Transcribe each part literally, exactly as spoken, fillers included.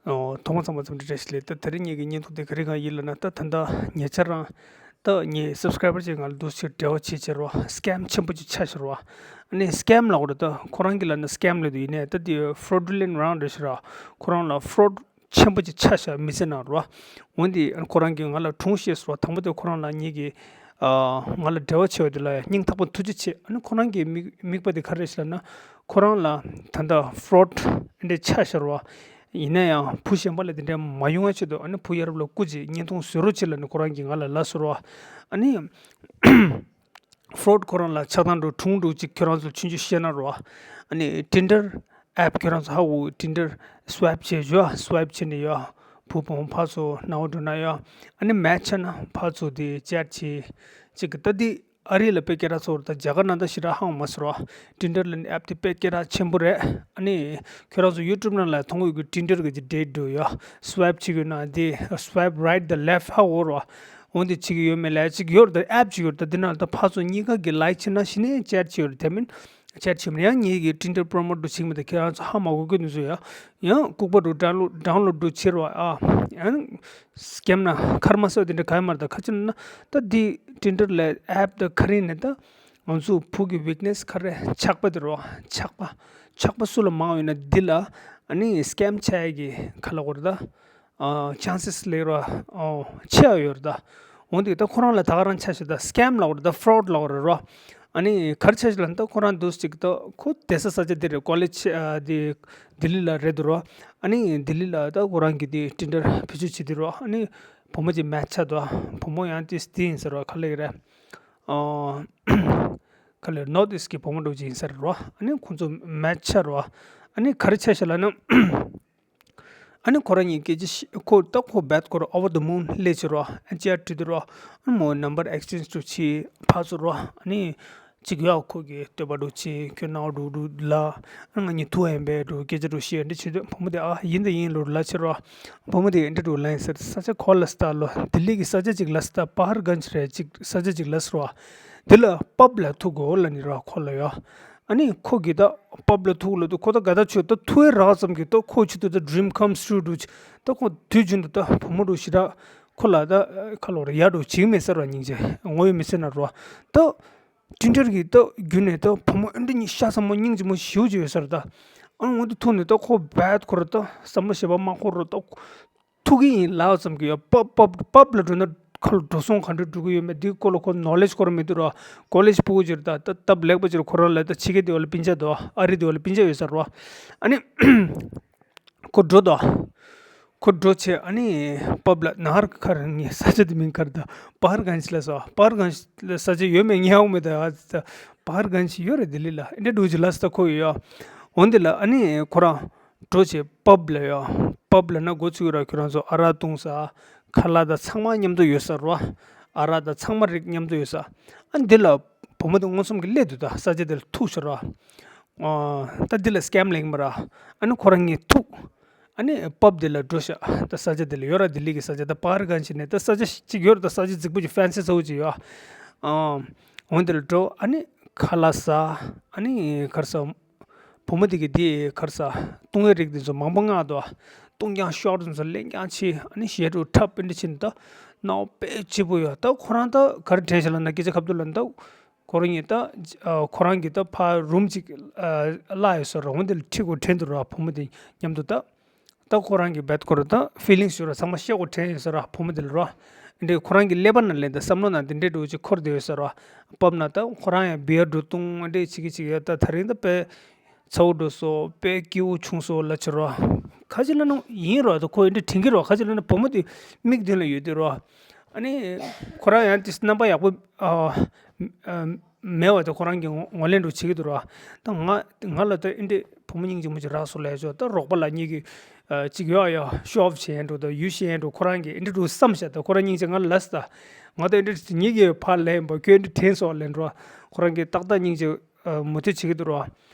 ཨོ། ཐོག་མ་ཚང་མ་ཚང་མ་བཀྲ་ཤིས་བདེ་ལེགས། ད་དེ་རིང་ངེད་ཀྱི་བརྙན་ཐུང་དེ་ག་རེ་གང་ཡིན་ལབ་ན། ད་ད་ལྟ་ཉེ་ཆར་རང་ད་ངའི་སབ་སི་ཀ་རའི་བར་ཅིག་ང་ལ་འདུག་སེ་འབྲེལ་བ་བྱེད་བྱེད་རོ། སི་ཀེམ་ཆེན་པོ་ཅིག་ཆགས་ཤག་རོ། ཨ་ནི་སི་ཀེམ་ལབ་དགོས་རེད། ད་ཁོ་རང་གིས་ལབ་ན་སི་ཀེམ་ལབ་དུས་ཡིན་ནའི་ད་དེ་fraudulent རང་རེད་ཤག་ར། ཁོ་རང་ལ་fraud ཆེན་པོ་ཅིག་ཆགས་ཤག་མི་ཚེ་ནང་རོ། འོན་ཏེ་ཁོ་རང་གིས་ང་ལ་དྲུང་བཤད་སོང་། དང་པོ་དེ་ཁོ་རང་ལ་ངེད་ཀྱིས་ཨ་ང་ལ་འབྲེལ་བ་བྱས་པ་དེ་ལ་ཡང་སྙིང་ཐག་པ་ཐུགས་རྗེ་ཆེ། ཨ་ནི་ཁོ་རང་གི་དམིགས་དམིགས་པ་དེ་ག་རེ་རེད་ཟེར་ན། ཁོ་རང་ལ་ད་ལྟ་fraud འདི་ཆགས་ཤག་རོ། ཡིན་ན་ཡང་བུ་གཞན་པ་ལ་དེ་འདྲ་མ་ཡོང་བའི་ཆེད་དུ། ཨ་ནི་བུ་ཡ་རབས་ལ་སྐུ་མཁྱེན། བརྙན་ཐུང་བཟོ་རོགས་བྱེད་ལབ་ནས་ཁོ་རང་གིས་ང་ལ་ལབ་སོང་རོ། ཨ་ནི་fraud ཁོ་རང་ལ་ཆགས་སྡང་འདྲ་བོ་བྱུང་འདུག་ཅིག་ཁྱོད་རང་ཚོ་ཆུང་ཆུང་བཤད་ན་རོ། ཨ་ནི་Tinder app ཁྱོད་རང་ཚོ་ཧ་གོ། Tinder swipe བྱེད་ཡོ། swipe བྱས་ནས་ཡོ། བུ་བུ་མོ་ཕར་ཚུར་སྣང་བ་འགྲོ་ན་ཡོ། ཨ་ནི་match ཆགས་ན་ཕར་ཚུར་དེ་chat བྱེད་ཅིག་གི། ད་དེ་ཨ་རི་ལ་དཔེ་སྐད་གྲགས་ཚ་པོ་རེད། ད་རྒྱ་གར་ནང་ད་ཞེ་དྲག་ཧ་གོ་མ་སོང་རོ། Tinder ལབ་ནི་app དེ་དཔེ་སྐད་གྲགས་ཆེན་པོ་རེད། ཨ་ནི་ཁྱོད་རང་ཚོ་YouTube ནང་ལ་མཐོང་གི་ཡོད་ཀྱི། Tinder གི་ཅིག་date འདྲ་བོ་ཡོ། swipe བྱེད་ཀྱི་ཡོད་ན་དེ་swipe right the left ཧ་གོ་རོ། འོ་འདི་བྱེད་ཀྱི་ཡོད་མེད་ལབ་ཅིག་ཡོད་རེད། ད་app ཅིག་ཡོད་རེད། ད་འདི་ནང་ད་ཕར་ཚུར་གཉིས་ཀ་གིས་like བྱེད་ན་གཞི་ནས་chat བྱེད་ཡོད་རེད། དེ་མིན་chat བྱེད་མིན། ཡང་ངེད་ཀྱིས་Tinder promote འདྲ་བྱེད་ཀྱི་མེད། ད་ཁྱེད་རང་ཚོ་ཧ་མ་གོ་གི་འདུག་ཟེར་ཡ། ཡང་ལྐུགས་པ་འདྲ་download download འདྲ་བྱེད་རོགས་ཨ། ཡང་སི་ཀེམ་ན་ཁར་མ་སོགས་དེ་འདྲ་ག་ཡོད་མ་རེད། ད་ག་ཅི་ལབ་ན་ད་འདི་Tinder ལབ་app ད་ག་རེ་ནས་ད་ང་ཚོ་བུ་གི་weakness ག་རེ། ཆགས་པ་དེ་རོ། ཆགས་པ། ཆགས་པ་སུ་ལ་མང་བ་ཡོད་ན་འདི་ལ་ཨ་ནི་སི་ཀེམ་ཆགས་ཡ་གི་ག་ལབ་དགོས་རེད་ད། ཨ་chances ལེགས་རོ། ཨོ་ཆེ་བ་ཡོད་རེད་ད། འོན་ཏེ་ད་ཁོ་རང་ལ་ད་ག་རང་ཆགས་ཤག་ད་སི་ཀེམ་ལབ་དགོས་རེད་ད། fraud ལབ་དགོས་རེད་རོ། ཨ་ནི་ག་རེ་ཆགས་ཤག་ལབ་ན། ད་ཁོ་རང་འདུག་སེ་ཅིག་ད་ཁོ་བསྡད་ས་ས་ཆ་དེ་རེད། ཀོ་ལེཇ་ཨ་དེ་ལྡི་ལི་ལ་རེད་འདུག་རོ། ཨ་ནི་ལྡི་ལི་ལ་ད་ཁོ་རང་གིས་དེ་Tinder བེད་སྤྱོད་བྱེད་དུས་རོ། ཨ་ནི་བུ་མོ་ཅིག་match ཆགས་འདུག་བུ་མོ་ཡང་ཏིས་དེ་ཡིན་ཟེར་རོ། ག་ལབ་ཀྱི་རེད། ཨ་ག་ལབ་North East གི་བུ་མོ་འདྲ་བོ་ཅིག་ཡིན་ས་རེད་རོ། ཨ་ནི་ཁོང་ཚོ་match ཆགས་རོ། ཨ་ནི་ག་རེ་ཆགས་ཤག་ལབ་ན། ཨ་ནི་ཁོ་རང་གཉིས་སྐད་ཆ་བཤད། ཁོ་ད་ཁོ་རྦད་ཁོ་རང་over the moon སླེབས་བྱས་རོ། ཨ་ཅེ་ཡར་དྲིས་དུས་རོ། ཨ་མོ་number exchange འདྲ་བོ་བྱས་ཕར་ཚུར་རོ། ཨ་ནི་ཅིག་ཡོ། ཁོ་གིས་བསྟོད་པ་འདྲ་བོ་བྱས། ཁྱོད་སྣང་བ་འགྲོ་འགྲོ་ལ། ཨ་ང་གཉིས་ཐུག་ཡིན་པས་འདྲ་བོ་སྐད་ཆ་འདྲ་བོ་བཤད། འདི་བྱེད་དུས་བུ་མོ་དེ་ཨ་ཡིན་ད་ཡིན་ལོ་ལབ་བྱས་རོ། བུ་མོ་དེ་འདི་འདྲ་བོ་ལབ་ཡིན་ཟེར། ས་ཆ་ག་པར་ལབ་སོང་ད་ལོ། ལྡི་ལི་གི་ས་ཆ་ཅིག་ལབ་སོང་ད། པ་ཧར་གན་ཇི་རེད། ཅིག་ས་ཆ་ཅིག་ལབ་སོང་རོ། དེ་ལ་pub ལ་ཐུག་དགོས་ལབ་ནི་རོ་ཁོ་ལ་ཡོ། ཨ་ནི་ཁོ་གིས་ད་pub ལ་ཐུག་ལབ་དུས་ཁོ་ད་དགའ་ཐག་ཆོད། ད་ཐུག་ཡ་རག་ཙམ་གྱིས་ད་ཁོ་ཆེད་དུ་ད་dream comes true འདྲ་བོ་ཅིག་ད་ཁོ་དུས་རྒྱུན་དུ་ད་བུ་མོ་འདྲ་བོ་ཞེ་དྲག་ཁོ་ལ་ད་ཁ་ལོ་རེ་ཡ་འདྲ་བོ་བྱེད་ཀྱི་མེད་ས་རོ། སྙིང་རྗེ་ངོ་ཡོད་མི་ཚེ་ན་རོ། ད་Tinder གི་ད་བརྒྱུད་ནས་ད་བུ་མོ་ཨེ་འདྲ་གཉིས་ཤ་ཚ་མོ་སྙིང་རྗེ་མོ་ཞེ་པོ་ཅིག་ཡོད་ས་རེད་ད། ཨ་ནི་འོ་དེ་ཐུག་ནས་ད་ཁོ་རྦད་ཁོ་ར་ད་བསམ་བློ་ཞེ་པོ་མ་འཁོར་རོ། ད་ཐུག་གི་ཡིན་ལབ་ཙམ་གྱིས་ཡོ། pub pub pub ལ་འགྲོ་ན་ཁ་ལོ་འགྲོ་སོང་ག་འདྲ་འགྲོ་གི་ཡོད་མེད་འདི་སྐོར་ལ་ཁོ་knowledge ཁོ་རང་མི་འདུག་རོ། ཀོ་ལེཇ་ཕྲུ་གུ་ཅིག་རེད་ད། ད་སྟབས་ལེགས་པ་ཅིག་ཁོ་རང་ལ་ད་ཕྱི་རྒྱལ་དེ་བ་ལ་སྤུན་ཀྱག་འདུག་ཨ་རི་དེ་བ་ལ་སྤུན་ཀྱག་ཡོད་ས་རེད་རོ། ཨ་ནི་ཁོ་འགྲོ་འདུག་ཁོ་འགྲོ་བྱས་ཨ་ནི་pub ལ་ནཱ་ཧར་ཁར་ངའི་ས་ཆ་དེ་མིང་ག་རེ་ད། པ་ཧར་གན་ཇི་ལབ་སོང་། པ་ཧར་གན་ཇི་ལ་ས་ཆ་ཡོད་མེད་ངས་ཧ་གོ་མེད་ད། པ་ཧར་གན་ཇི་ཡོད་རེད་ལྡི་ལི་ལ། ཨེ་འདྲ་འདྲ་བོ་ཅིག་ལབ་སོང་ད་ཁོ་ཡོ། འོ་འདི་ལ་ཨ་ནི་ཁོ་རང་འགྲོ་བྱས་pub ལ་ཡོ། pub ལབ་ན་འགོ་ཚུགས་ར། ཁྱོད་རང་ཚོ་ཨ་རག་བཏུང་ས་ཁ་ལག་དང་ཚང་མ་མཉམ་དུ་ཡོད་ས་རོ། ཨ་རག་དང་ཚང་མ་རིགས་མཉམ་དུ་ཡོད་ས། ཨ་འདི་ལ་བུ་མོ་དེ་མངོན་སུམ་གྱིས་སླེབས་འདུག་ད་ས་ཆ་དེ་ལ་ཐུག་ཤག་རོ། ཨ་ད་འདི་ལ་སི་ཀེམ་ལབ་ཀྱི་མ་རེད། ཨ་ནི་ཁོ་རང་གཉིས་ཐུག་ཨ་ནི་pub དེ་ལ་འགྲོ་ཤག་ད་ས་ཆ་དེ་ལ་ཡོད་ར། ལྡི་ལི་གི་ས་ཆ་ད་པ་ཧར་གན་ཇི་ནས་ད་ས་ཆ་གཅིག་ཡོད་ར། ད་ས་ཆ་རྫིག་པོ་ཅིག་fancy ཚ་བོ་ཅིག་ཡོད། ཨ་འོ་དེ་ལ་འགྲོ། ཨ་ནི་ཁ་ལག་ཟ། ཨ་ནི་ག་རེ་ཟ། བུ་མོ་དེ་གིས་དེ་ག་རེ་ཟ། བཏུང་ཡ་རིགས་དེ་ཚོ་མང་པོ་མངགས་འདུག་བཏུང་རྐྱང་ཤོག་དེ་ཚོ་ལེན་རྐྱང་བྱས། ཨ་ནི་གཞས་འདྲ་བོ་འཁྲབ་པ་འདྲ་བྱས་ནས་ད་སྣང་བ་དཔེ་སྐྱིད་པོ་ཡོད། ད་ཁོ་རང་ད་ག་རེ་དྲན་ཤག་ལབ་ན། སྐད་ཆ་ཁ་ཐུག་ལབ་ན་ད་ཁོ་རང་གཉིས་ད་ཨ་ཁོ་རང་གིས་ད་ཕར་རུམ་ཅིག་ཨ་གླ་ཡོད་ས་རེད། འོ་དེ་ལ་ཁྲིད་དགོས་དྲན་འདུག་ར། བུ་མོ་དེ་མཉམ་དུ་ད། ད་ཁོ་རང་གིས་རྦད་ཁོ་ར་ད་feelings ཡོད་ར། ཚང་མ་བཤད་དགོས་དྲན་ཡོད་ས་ར། བུ་མོ་དེ་ལ་ར། འདི་ཁོ་རང་གི་ཀླད་པ་ནང་ལ་ད་བསམ་བློ་ནང་དེ་འདྲའི་འདྲ་བོ་ཅིག་འཁོར་བསྡད་ཡོད་ས་ར། pub ནང་ད་ཁོ་རང་ཡང་བི་ཡར་འདྲ་བོ་བཏུང་། ཨ་འདྲ་བྱེད་ཀྱི་བྱེད་ཀྱི་ཡོད། ད་དེ་རིང་ད་དཔེ་ཚ་བོ་འགྲོ་སོང་། དཔེ་སྐྱིད་པོ་བྱུང་སོང་ལབ་བྱས་ར། ག་ཅི་ལབ་ན་ཡིན་ར། ད་ཁོ་ཨེ་འདྲ་དྲན་གྱི་ར། ག་ཅི་ལབ་ན་བུ་མོ་དེ་མིག་མདུན་ལ་ཡོད་དུས་ར། ཨ་ནི་ཁོ་རང་ཡང་དེ་རྣམ་པ་ཡག་པོ་ཨ་ཨ་མེད་པ་དེ་ཁོ་རང་གིས་ངོ་ངོ་ལེན་འདྲ་བོ་བྱེད་ཀྱི་འདུག་ར། ད་ང་ང་ལ་ད་ཨེ་འདྲ་བུ་མོ་སྙིང་རྗེ་མོ་ཅིག་རག་སོང་ལབ་ཆོག་ད་རོགས་པ་ལ་གཉིས་ཀྱིས་ཨ་ཅིག་ཡོ་ཡོ་ཤོ་ཨོཕ་བྱེད་ཡ་འདྲ་བོ་ད་ཡུལ་ཤེས་ཡ་འདྲ་བོ། ཁོ་རང་གིས་ཨེ་འདྲ་འདྲ་བསམ་ཤག་ད་ཁོ་རང་སྙིང་རྗེ་ང་ལ་ལབ་སོང་ད། ང་ད་ཨེ་འདྲ་ངེད་ཀྱིས་ཕར་ལབ་ཡིན་པ། ཁྱོད་ཨེ་འདྲ་དྲན་སོང་ལབ་འདྲ་བོ། ཁོ་རང་གིས་ཏག་ཏག་སྙིང་རྗེ་ཨ་མོས་མཐུན་བྱེད་ཀྱི་འདུག་ར།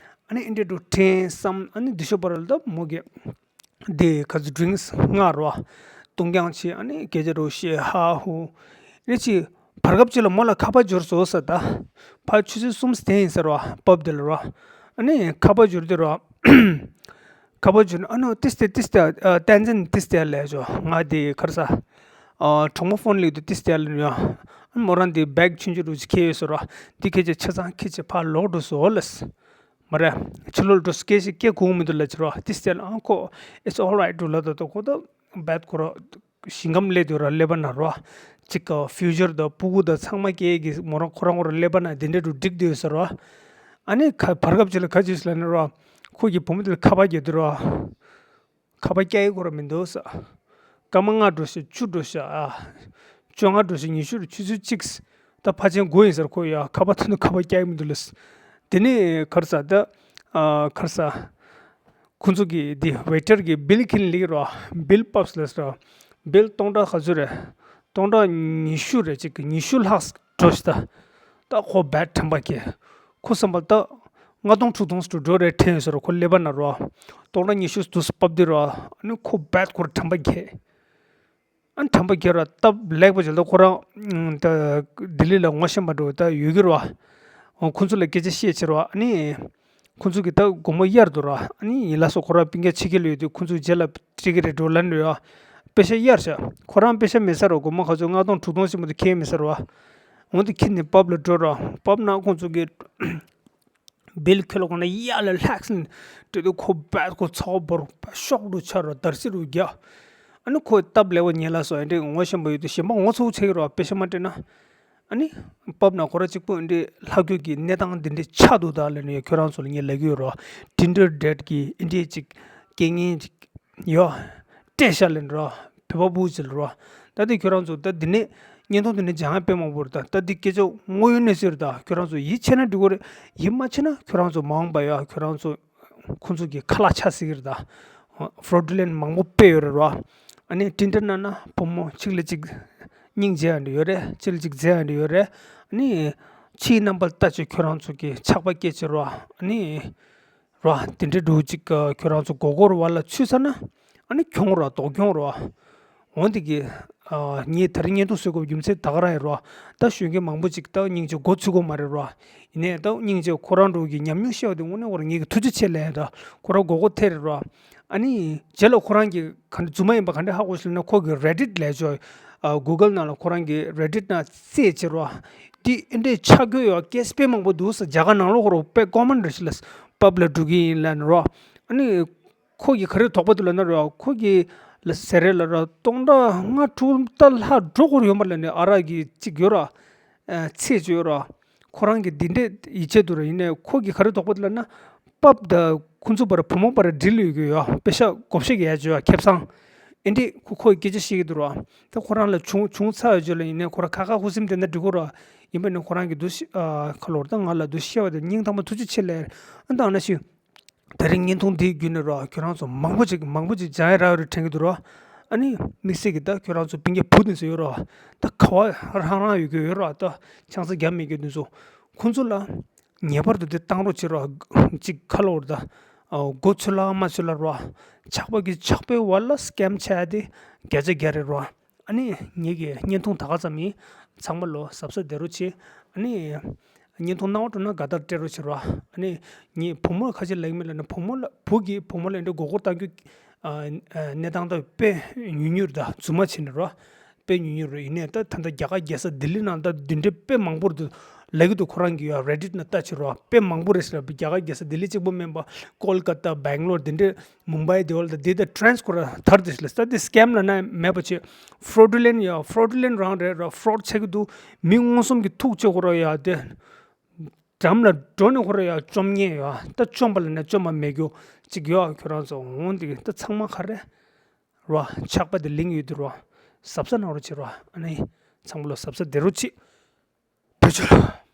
ཨ་ནི་ཨེ་འདྲ་འདྲ་བོ་དྲན་བསམ། ཨ་ནི་འདི་ཤོ་པ་ར་ལ་ད་མོ་གིས་དེ་ག་ཚོད་drinks མངགས་རོ། བཏུང་རྐྱང་བྱས། ཨ་ནི་སྐད་ཆ་འདྲ་བོ་བཤད། ཧ་ཧུ། ཨ་ནི་ཅིག་བར་སྐབས་ཅིག་ལ་མོ་ལ་ཁ་པར་འབྱོར་སོང་ཟེར་ད། ཕར་ཆུ་ཚོད་གསུམ་དེ་ཡིན་ཟེར་རོ། pub དེ་ལ་རོ། ཨ་ནི་ཁ་པར་འབྱོར་དུས་རོ། ཁ་ ད་པ་ཇུ་ཨ་ནོ་ཏིས་ཏེ་ཏིས་ཏེ་ཨ་བསྟན་འཛིན་ཏིས་ཏེ་ལས་ཇོ་ང་དེ་གར་ས་ཨ་གྲོགས་མོ་ཕོན་ལིག་དུ་ཏིས་ཏེ་ལ་ནུ་ཡ་ཨ་མོ་རང་དེ་བེག་ཆུན་ཆུ་རུ་ཅི་ཁེ་ཡོད་སོ་ར་དེ་ཁེ་ཅེ་ཆ་ཚང་ཁེ་ཅེ་ཕ་ལོག་འགྲོ་སོ་ལས། མ་རེད། ཕྱི་ལོགས་འགྲོ་སྐད་ཞིག་སྐད་གོ་མི་འདུག་ལ་ཕྱི་རོ་ཏིས་ཏེ་ལ་ཨང་ཁོ་it's alright འགྲོ་ལ་ད་ད་ཁོ་ད་བད་ཁོ་ར་ཞིང་ཁམས་ལས་དུ་ར་ལེ་བ་ན་རོ། ཅིག་ག་ཕིའུ་ཅར་ད་སྤུ་གུ་ད་ཚང་མ་སྐད་ཀྱི་མོ་རང་ཁོ་རང་ཁོ་ར་ལེ་བ་ན་དེ་འདྲ་རུ་འགྲིག་དུ་ཡོད་ས་རོ། ཨ་ནི་ཁ་བར་སྐབས་ཅིག་ལ་ཁ་ཅིག་ལ་ནི་རོ། ཁོ་གི་བུ་མོ་དེ་ལ་ཁ་པ་རྒྱག་དུ་རོ། ཁ་པ་སྐྱ་ཡི་ཁོ་ར་མི་འདུག་ས། སྐར་མ་ལྔ་འགྲོ་ཞིག་བཅུ་འགྲོ་ཞིག་ཨ། བཅོ་ལྔ་འགྲོ་ཞིག་ཉི་ཤུ་རུ་ཆུ་ཚོད་གཅིག་ད་ཕ་ཆེན་དགུ་ཡིན་ཟེར་ཁོ་ཡ་ཁ་པ་ཐོན་དུ་ཁ་པ་སྐྱ་ཡི་མི་འདུག་ལ། དེ་ནས་ཁར་ས་ད་ཨ་ཁར་ས། ཁོ་ཚོ་གི་འདི་ཝེ་ཊར་གི་བིལ་ཁྱེར་ལིག་རོ། བིལ་པབ་ལ་ཟེར་རོ། བིལ་སྟོང་ཕྲག་ག་ཚོད་རེད། སྟོང་ཕྲག་ཉི་ཤུ་རེད་ཅིག་གི་ཉི་ཤུ་ལྷག་འགྲོ་ཞིག་ད། ད་ཁོ་བད་དྲན་པ་སྐྱེ། ཁོ་བསམ་པ་ད་ལྔ་སྟོང་དྲུག་སྟོང་ཞིག་འགྲོ་རེད་དྲན་ཡོད་ཟེར་རོ་ཁོ་ལེ་བ་ན་རོ། སྟོང་ཕྲག་ཉི་ཤུ་དུས་སུ་བབས་དུས་རོ། ཨ་ནི་ཁོ་བད་ཁོར་དྲན་པ་སྐྱེ། ཨ་ནི་དྲན་པ་སྐྱེ་ར་སྟབས་ལེགས་པ་ཅིག་ལ་ཁོ་རང་ད་ལྡི་ལི་ལ་ངོ་ཤེས་པ་འགྲོ་ད་ཡོད་ཀྱི་རོ། ཁོ་ཚོ་ལ་སྐད་ཆ་བཤད་ཕྱིར་རོ། ཨ་ནི་ཁོ་ཚོ་གི་ད་སྒོར་མོ་གཡར་འདུག་རོ། ཨ་ནི་ཡིན་ལ་སོ་ཁོ་རང་སྤུན་ཀྱག་ཕྱི་རྒྱལ་ལ་ཡོད་དུས་ཁོ་ཚོ་རྗེས་ལ་སྤྲད་ཀྱི་རེད་འགྲོ་ལབ་འགྲོ་ཡ། པེ་ཤ་གཡར་ཤག་ཁོ་རང་པེ་ཤ་མེད་ས་རོ་སྒོར་མོ་ག་ཚོད་ལྔ་སྟོང་དྲུག་སྟོང་ཞིག་མ་གཏོགས་ཁྱེར་མེད་ས་རོ། འོན་ཏེ་ཁྱེར་ནས་པབ་ལ་འགྲོ་རོ། པབ་ན་ཁོ་ཚོ་གི་བིལ་ཁྱོད་ལ་ཁོ་ན་གཡར་ལ་ལྷག་སིན་དེ་དུས་ཁོ་བད་ཁོ་ཚ་བོ་བོར་ཤོག་རུ་ཆ་རོ་དར་སི་རུ་རྒྱ། ཨ་ནི་ཁོ་སྟབས་ལེགས་པོ་ཉེ་ལ་སོ་ཨེ་འདྲས་ངོ་ཤེས་པ་ཡོད་དུས་གཞན་པ་ངོ་ཚ་བོ་ཆེ་གི་རོ་པེ་ཤ་མ་སྤྲད་ན། ཨ་ནི་པབ་ན་ཁོ་ར་གཅིག་པུ་ཨེ་འདྲས་ལྷག་རྒྱུ་གི་གནས་སྟངས་འདི་འདྲས་ཆགས་འདུག་ད་ལ་ནི་ཁྱོད་རང་ཚོ་ལ་ངས་ལབ་ཀྱི་ཡོད་རོ། ཊིན་ཌར་ཌེ་ཊི་གི་ཨེ་འདྲས་ཅིག་རྐྱེན་ངན་ཅིག་ཡོ། སྤྲད་ཤག་ལེན་རོ། བོད་པ་བུ་ཅིག་ལ་རོ། ད་དེ་ཁྱོད་རང་ཚོ་ད་འདི་ནས་བརྙན་ཐུང་འདི་ནས་སྦྱང་ཡ་དཔེ་མང་པོ་རེད་ད། ད་འདི་སྐད་ཆ་དངོས་ཡོད་གནས་ཚུལ་རེད་ད། ཁྱོད་རང་ཚོ་ཡིད་ཆེས་ན་འགྲིག་གི་རེད། ཡིད་མ་ཆེས་ན་ཁྱོད་རང་ཚོ་མ་འོངས་པ་ཡ་ཁྱོད་རང་ཚོ་ཁོང་ཚོ་གི་ཁ་ལག་ཆགས་སྲིད་ཀྱི་རེད་ད། ཕོ་རོ་ཌུ་ལེན་ཊི་མང་པོ་དཔེ་ཡོད་རེད་རོ། ཨ་ནི་ཊིན་ཌར་ནང་ན་བུ་མོ་གཅིག་ལ་གཅིག་སྙིང་རྗེ་ཡ་འདྲ་ཡོད་རེད། གཅིག་ལ་གཅིག་མཛེས་ཡ་འདྲ་ཡོད་རེད། ཨ་ནི་ཕྱིའི་རྣམ་པ་ལྟ་ཅིག་ཁྱོད་རང་ཚོ་གི་ཆགས་པ་སྐྱེ་ཅིག་རོ། ཨ་ནི། རོ། དེ་འདྲའི་འདྲ་ཅིག་ཁྱོད་རང་ཚོ་མགོ་སྐོར་བ་ལ་ཚུད་ཚར་ན། ཨ་ནི་གྱོང་རོ་དོག་གྱོང་རོ། འོན་ཏེ་གི། ངས་དེ་རིང་བརྙན་ཐུང་བཟོ་དགོས་པའི་རྒྱུ་མཚན་ད་ག་རང་ཡིན་རོ། ད་གཞོན་སྐྱེས་མང་པོ་ཅིག་ད་སྙིང་རྗེ་མགོ་ཚོད་ཀྱི་མ་རེད་རོ། ཡིན་ནའི་ད་སྙིང་རྗེ་ཁོ་རང་འདྲ་གི་ཉམས་མྱོང་བཤད་པ་དེ་དངོས་གནས་ཁོ་རང་ངེད་ཀྱི་ཐུགས་རྗེ་ཆེ་ལབ་ཡ་ད་ཁོ་རང་མགོ་སྐོར་ཐེབས་རེད་རོ། ཨ་ནི་རྗེས་ལ་ཁོ་རང་གི་ག་འདྲ་རྫུན་མ་ཡིན་པ་ག་འདྲ་ཧ་གོ་ཞིག་ན་ཁོ་གི་རེ་ཌིཊ་ལས་ཆོག་གུ་གལ་ནང་ལ་ཁོ་རང་གི་རེ་ཌིཊ་ནང་རྩེད་བྱེད་རོ། འདི་ཨེ་འདྲས་ཆགས་ཀྱི་ཡོད་ཀེ་སི་དཔེ་མང་པོ་འདུག་ས། རྒྱ་གར་ནང་ལོགས་ཁོ་རང་དཔེ་ཀོ་མན་རེད་ཤག་ལ། པབ་ལ་འགྲོ་གི་ཡིན་ལབ་ནས་རོ། ཨ་ནི། ཁོ་གིས་ག་རེ་དོགས་པ་འདུག་ལབ་ན་རོ། ཁོ་གིས་ལ་ཟེར་རེད་ལ་རོ། སྟོང་ཕྲག་ལྔ་དྲུག་ད་ལྷག་འགྲོ་དགོས་ཡོད་མ་རེད་ལབ་ནས། ཨ་རག་གི་གཅིག་ཡོད་ར། ཨ་ཚེས་གཅིག་ཡོད་ར། ཁོ་རང་གིས་འདི་འདྲས་ཡིད་ཆེས་འདུག་ར། ཡིན་ནའི་ཁོ་གིས་ག་རེ་དོགས་པ་འདུག་ལབ་ན། པབ་དང་ཁོ་ཚོ་བར་བུ་མོ་བར་འགྲིལ་ཡོད་ཀྱི་ཡོད། པེ་ཤ་བགོ་བཤའ་གི་ཡ་བྱོས་ཡ་ཁེ་བཟང་། ཨེ་འདྲས་ཁོ་ཁོ་གིས་སྐད་ཆ་བཤད་ཀྱི་འདུག་ར། ད་ཁོ་རང་ལ་བྱུང་བྱུང་ཚར་ཡོད་ཅོ་ལ། ཡིན་ནའི་ཁོ་རང་ཁ་ཁ་ཧུ་སིམ་དེ་འདྲ་འགྲིག་གོ་ར། ཡིན་པ་ནི་ཁོ་རང་གིས་འདུག་ཤི་ཨ་ཁ་ལོར་ད་ང་ལ་འདུག་བཤད་པ་དེ་སྙིང་ཐག་པ་ཐུགས་རྗེ་ཆེ་ལབ། ཨ་ད་ན་ཤི། དེ་རིང་བརྙན་ཐུང་འདི་བརྒྱུད་ནས་རོ། ཁྱོད་རང་ཚོ་མང་པོ་ཅིག་མང་པོ་ཅིག་སྦྱང་ཡ་རག་ཡོད་རེད་དྲན་གྱི་འདུག་རོ། ཨ་ནི་དམིགས་བསལ་གྱི་ད་ཁྱོད་རང་ཚོ་སྤུན་ཀྱག་བུ་དེ་ཚོ་ཡོད་རོ། ད་ཁ་བ་རང་རང་ཡོད་ཀྱི་ཡོད་རོ། ད་ཆང་ས་རྒྱབ་མེད་ཀྱི་དེ་ཚོ། ཁོང་ཚོ་ལ་ངེས་པར་དུ་དེ་བཏང་རོགས་བྱེད་རོ། ཅིག་ཁ་ལོར་ད། མགོ་ཚོད་ལ་མ་ཚོད་ལ་རོ། ཆགས་པ་གི་ཆགས་པའི་བར་ལ་སྐེམ་ཆ་དེ་བརྒྱ་ཆ་བརྒྱ་རེད་རོ། ཨ་ནི་ངེད་ཀྱི་བརྙན་ཐུང་ད་ག་ཙམ་ཡིན། ཚང་མ་ལོ་གཟབ་གཟབ་བདེ་རོགས་བྱེད། ཨ་ནི་བརྙན་ཐུང་སྣང་བ་འགྲོ་ན་དགའ་རྟགས་སྤྲད་རོགས་བྱེད་རོགས། ཨ་ནི་ངས་བུ་མོར་ཁ་ཆེ་ལབ་ཀྱི་མེད་ལབ་ན། བུ་མོ་ལ་བུ་གིས་བུ་མོ་ལ་འདི་མགོ་སྐོར་བཏང་རྒྱུ་གནས་སྟངས་ད་དཔེ་ཉུང་ཉུང་རེད། ད་རྫུན་མ་བྱས་ནས་རོགས། དཔེ་ཉུང་ཉུང་རེད། ཡིན་ནའི་ད་ད་ལྟ་རྒྱ་གར་རྒྱལ་ས་ལྡི་ལི་ནང་ད་འདི་འདྲའི་དཔེ་མང་པོ་རེད་འདུག་ལབ་ཀྱི་འདུག་ཁོ་རང་གིས་ཡ་རེ་ཌིཊ་ནང་ལྟ་བྱེད་རོགས། དཔེ་མང་པོ་རེད་ཟེར་ར། རྒྱ་གར་རྒྱལ་ས་ལྡི་ལི་གཅིག་པོ་མིན་པ། ཀོལ་ཀ་ཏ། སྦེང་ལོར། འདི་འདྲའི། མུམ་བྷའི་དེ་བ་ལ་ད་འདི་ད་ཊི་རེན་སི་ཁོ་ར་དར་དེ་ལ་ས་དེ་སི་ཀེམ་ལབ་ན་མེད་པ་བྱེད། ཕོ་རོ་ཌུ་ལེན་ཊི་ཡ་ཕོ་རོ་ཌུ་ལེན་ཊི་རང་རེད་ར། ཕོ་རོཌ་ཆགས་ཀྱི་འདུག་མི་མངོན་སུམ་གྱིས་ཐུག་བཅུག་ཁོ་ར་ཡ་དེ། འགྲམ་ལ་འགྲོ་ནས་ཁོ་ར་ཡ་བཅོམ་ཉེས་ཡ། ད་བཅོམ་པ་ལབ་ན་བཅོམ་པ་མེད་རྒྱུ་ཅིག་ཡ། ཁྱོད་རང་ཚོ་འོང་དེ་ད་ཚང་མ་ག་རེ་ར། ཆགས་པ་དེ་ལིང་ཡོད་དུ་ར། གཟབ་གཟབ་གནང་རོགས་བྱེད་ར། ཨ་ནི་ཚང་མ་ལ་གཟབ་གཟབ་བདེ་རོགས་བྱེད། བེད་སྤྱོད།